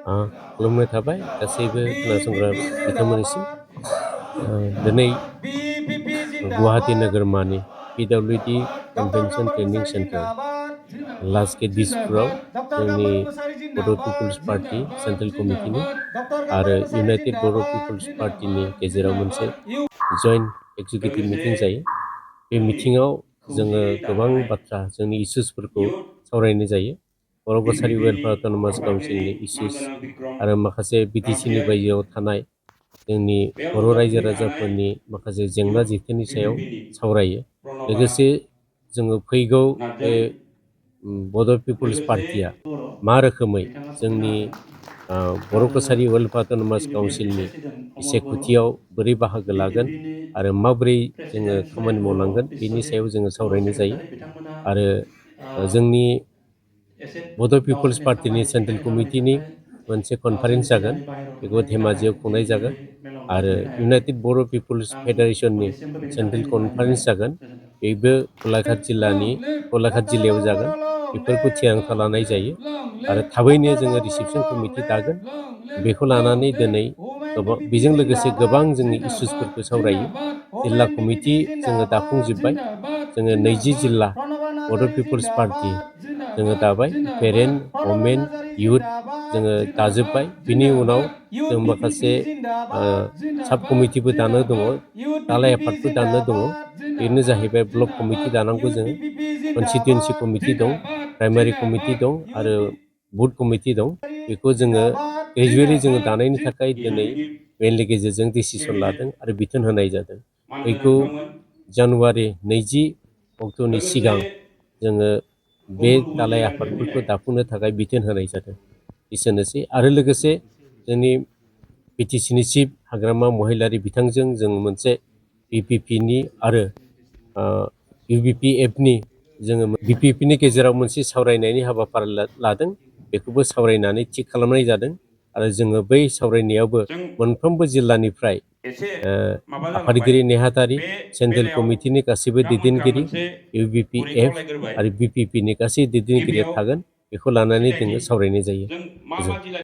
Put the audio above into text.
खुलुमनाय थाबाय गासैबो खोनासंग्रा बिथांमोननिसिम। दिनै गुवाहाटि नोगोरमानि PWD convention training centre last gate दिसपुराव जोंनि बड' पिपुल्स पार्टी सेन्ट्रेल कमिटिनि आरो इउनाइटेड बर' पिपुल्स पार्टीनि गेजेराव मोनसे जइन्ट एक्जिकिउटिभ मिटिं जायो। बे मिटिङाव जोङो गोबां बाथ्रा जोंनि इसुसफोरखौ सावरायनाय जायो। बर' कसारि वेलफेयार अट'नमास काउन्सिलनि इसुस आरो माखासे BTCनि बायजोआव थानाय जोंनि बर' रायजो राजाफोरनि माखासे जेंना जेथोनि सायाव सावरायो। लोगोसे जोङो फैगौ बे बड' पिपुल्स पार्टीया मा रोखोमै जोंनि बर' कसारि वेलफेयार अट'नमास काउन्सिलनि बिसायख'थियाव बोरै बाहागो लागोन आरो माबोरै जोङो खामानि मावलांगोन बेनि सायाव जोङो सावरायनाय जायो। आरो जोंनि बड' पिपुल्स पार्टीनि सेन्ट्रेल कमिटिनि मोनसे कनफारेन्स जागोन, बेखौ धेमाजियाव खुंनाय जागोन। आरो इउनाइटेड बर' पिपुल्स फेडारेसननि सेन्ट्रेल कनफारेन्स जागोन, बेबो गलाघाट जिल्लायाव जागोन। बेफोरखौ थिरांथा लानाय जायो आरो थाबैनो जोङो रिसेपसन कमिटि दागोन। बेखौ लानानै दिनै बेजों लोगोसे गोबां जोंनि इसुसफोरखौ सावरायो। जिल्ला कमिटि जोङो दाफुंजोब्बाय। जोङो 20 जिल्ला बड' पिपुल्स पार्टी जोङो दाबाय। पेरेन्ट वमेन इयुथ जोङो दाजोब्बाय। बिनि उनाव जों माखासे साब कमिटिबो दानो दङ, दालाइ आफादबो दानो दङ। बेनो जाहैबाय ब्लक कमिटि दानांगौ जोङो, कनस्टिटुयेन्सि कमिटि दं, प्राइमारि कमिटि दं आरो बुथ कमिटि दं। बेखौ जोङो ग्रेजुवेलि जोङो दानायनि थाखाय दिनै मेलनि गेजेरजों डिसिसन लादों आरो बिथोन होनाय जादों। बेखौ जानुवारि 20 अक्ट'नि सिगां जोङो बे दालाइ आफादफोरखौ दाफुंनो थाखाय बिथोन होनाय जादों। एसेनोसै। आरो लोगोसे जोंनि BTCनि चिफ हाग्रामा महिलारि बिथांजों जों मोनसे BPPनि आरो UBPFनि जोङो BPPनि गेजेराव मोनसे सावरायनायनि हाबाफारि लादों। बेखौबो सावरायनानै थिग खालामनाय जादों आरो जोङो बै सावरायनायावबो मोनफ्रोमबो जिल्लानिफ्राय आफादगिरि नेहाथारि, सेन्ट्रेल कमिटिनि गासैबो दैदेनगिरि, UBPF आरो BPPनि गासै दैदेनगिरिया थागोन। बेखौ लानानै जोङो सावरायनाय जायो। गोजोन्थों।